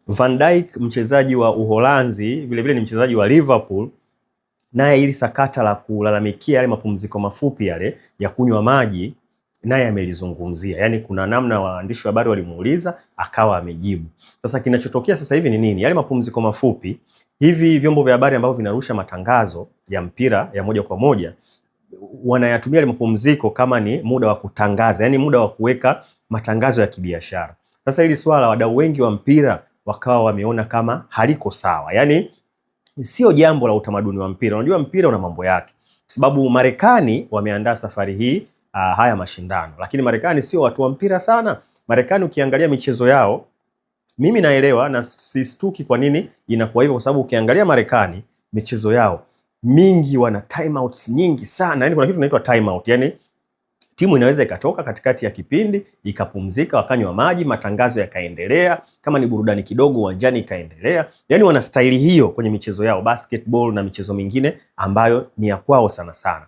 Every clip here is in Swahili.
Van Dijk mchezaji wa Uholanzi, vilevile ni mchezaji wa Liverpool, naye ili sakata la kulalamikia yale mapumziko mafupi yale ya kunywa maji naye amelizungumzia. Yaani kuna namna waandishi wa habari walimuuliza akawa amejibu. Sasa kinachotokea sasa hivi ni nini? Yale mapumziko mafupi, hivi vyombo vya habari ambavyo vinarusha matangazo ya mpira ya moja kwa moja wanayatumia yale mapumziko kama ni muda wa kutangaza, yaani muda wa kuweka matangazo ya kibiashara. Sasa hili swala wadau wengi wa mpira wakawa wameona kama haliko sawa, yaani sio jambo la utamaduni wa mpira. Unajua mpira una mambo yake, kwa sababu Marekani wameandaa safari hii haya mashindano, lakini Marekani sio watu wa mpira sana. Marekani ukiangalia michezo yao, mimi naelewa na sistuki kwa nini inakuwa hivyo, kwa sababu ukiangalia Marekani michezo yao mingi wana timeouts nyingi sana. Yani kuna kitu kinaitwa timeout, yani timu inaweza ikatoka katikati ya kipindi ikapumzika, wakanywa maji, matangazo yakaendelea, kama ni burudani kidogo uwanjani ikaendelea. Yani wana staili hiyo kwenye michezo yao, basketball na michezo mingine ambayo ni ya kwao sana sana.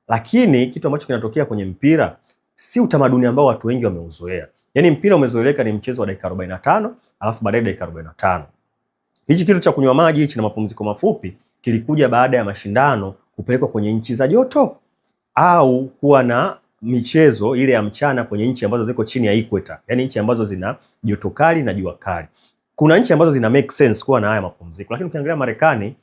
Lakini kitu ambacho kinatokea kwenye mpira si utamaduni ambao watu wengi wameuzoea. Yani mpira umezoeleka ni mchezo wa dakika 45 alafu baadaye dakika 45. Hichi kitu cha kunywa maji hichi na mapumziko mafupi kilikuja baada ya mashindano kupelekwa kwenye nchi za joto au kuwa na michezo ile ya mchana kwenye nchi ambazo ziko chini ya equator, yani nchi ambazo zina joto kali na jua kali. Kuna nchi ambazo zina make sense kuwa na haya mapumziko, lakini ukiangalia Marekani,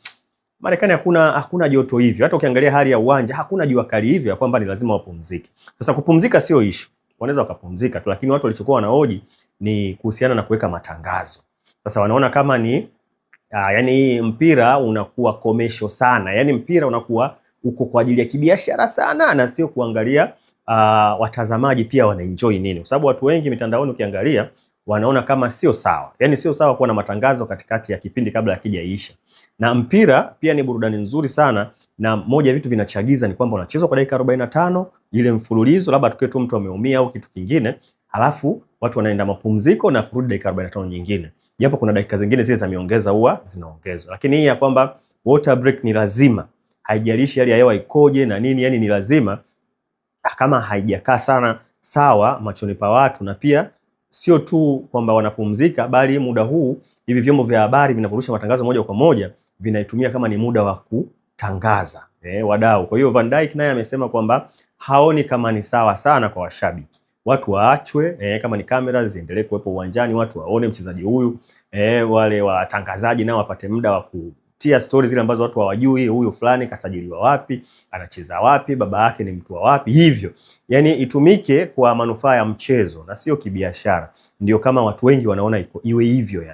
Marekani hakuna joto hivyo. Hata ukiangalia hali ya uwanja hakuna jua kali hivyo ya kwamba ni lazima wapumzike. Sasa kupumzika sio issue, wanaweza wakapumzika tu, lakini watu walichokuwa wanahoji ni kuhusiana na kuweka matangazo. Sasa wanaona kama ni yani mpira unakuwa commercial sana, yani mpira unakuwa uko kwa ajili ya kibiashara sana na sio kuangalia watazamaji pia wanaenjoy nini, kwa sababu watu wengi mitandaoni ukiangalia wanaona kama sio sawa, yani sio sawa kuwa na matangazo katikati ya kipindi kabla hakijaisha. Na mpira pia ni burudani nzuri sana, na moja ya vitu vinachagiza ni kwamba unachezwa kwa dakika 45 ile mfululizo, labda tukiwe tu mtu ameumia au kitu kingine, halafu watu wanaenda mapumziko na kurudi dakika 45 nyingine, japo kuna dakika zingine zile za miongeza huwa zinaongezwa, lakini hii ya kwamba water break ni lazima, haijalishi hali ya hewa ikoje na nini, yani ni lazima, kama haijakaa sana sawa machoni pa watu, na pia sio tu kwamba wanapumzika, bali muda huu hivi vyombo vya habari vinavyorusha matangazo moja kwa moja vinaitumia kama ni muda wa kutangaza wadau. Kwa hiyo Van Dijk naye amesema kwamba haoni kama ni sawa sana kwa washabiki, watu waachwe, kama ni kamera ziendelee kuwepo uwanjani, watu waone mchezaji huyu, wale watangazaji nao wapate muda wa kutia stori zile ambazo watu hawajui, huyu fulani kasajiliwa wapi, anacheza wapi, baba yake ni mtu wa wapi, hivyo yani itumike kwa manufaa ya mchezo na sio kibiashara. Ndio kama watu wengi wanaona iko iwe hivyo yani.